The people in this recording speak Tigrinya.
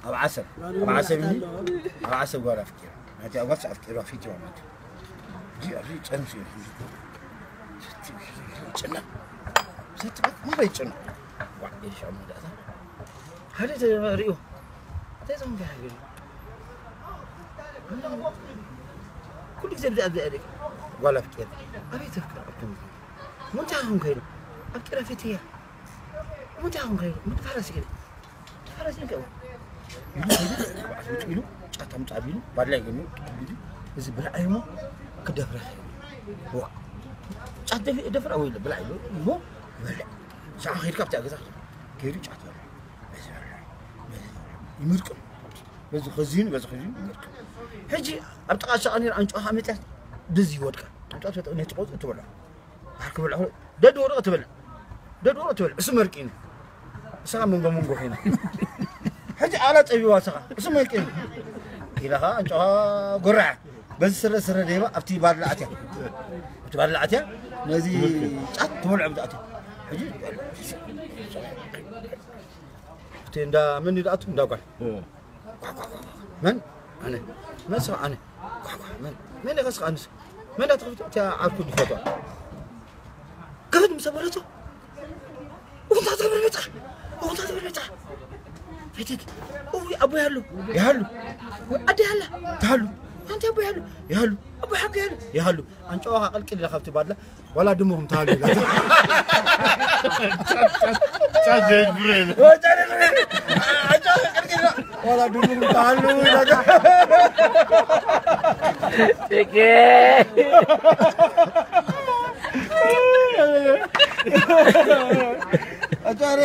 ኣብ ዓሰብ ኣብ ዓሰብ እንዲ ኣብ ዓሰብ ጓል ኣፍቂራ ናቲ ኣጓስ ኣፍቂራ ፊት ይዋናት እዚ ኣብዚ ጸንሱ ጨና ሰትበት ምን ይጨና ዋ ይሻሙ ዳታ ሓደ ተሪኡ እንታይ ዞም ጋር ኩሉ ግዜ ብዛዕባ ጓል ኣፍቂራ ኣቤት ኣፍቅራ ኣኩም ምንታይ ኹም ከይዱ ኣፍቅራ ፊት እያ ምንታይ ኹም ከይዱ ምን ፋረስ ይገ ፋረስ ይገ ኢሉ ጫት ኣምጻ ቢሉ ባድላይ ገኑ ቢሉ እዚ ብልዓይ እሞ ክደፍረ ዋ ጫት ደፍራ ወይ ብልዓ ኢሉ እሞ በልዕ ሻዓ ከይድካ ኣብታ ገዛ ከይዱ ጫት በልዕ ይምርቅም በዚ ኸዚን በዚ ኸዚን ይምርቅም ሕጂ ኣብ ጥቓ ሻቓ ነር ኣንጫኻ መፅያ ድዚ ይወድቃ ኣንጫ ነቲ ቆፅ ትበልዖ ባሕር ክበልዖ ደድ ወርቕ ትበልዕ ደድ ወርቕ ትበልዕ እሱ መርቂኒ እሳ መንጎ መንጎ ሒና ሕጂ ኣላ ፀቢዋ ስኻ እሱ መርቂኒ ኢለኻ ኣንጫኻ ጎራዕ በዚ ስረ ስረ ደይባ ኣብቲ ባድላ ኣትያ ኣብቲ ባድላ ኣትያ ነዚ ጫት ትበልዖ ብትኣትያ ሕጂ እቲ እንዳ መን ይድኣቱ እንዳ ጓል መን ኣነ መን ሰብ ኣነ ኳኳ መን መን ኢኻ ስኻ ኣንስ መን ዳ ትኸፍት እቲያ ዓርኩ ዝፈትዋ ክፍት ምስ ኣበለቶ እንታይ ትገብር መጣ እንታይ ትገብር መጣ ፈቲት እዊ ኣቦ ያሉ ያሉ ኣዲ ያላ ታሉ ኣንቲ ኣቦ ያሉ ያሉ ኣቦ ሓቂ ያሉ ያሉ ኣንጫዋ ቀልቅል ኢላ ካብቲ ባድላ ዋላ ድሙኹም ተሃሉ ኢላ ዋላ ድሙኹም ተሃሉ ኢላ ፅጌ ኣጫረ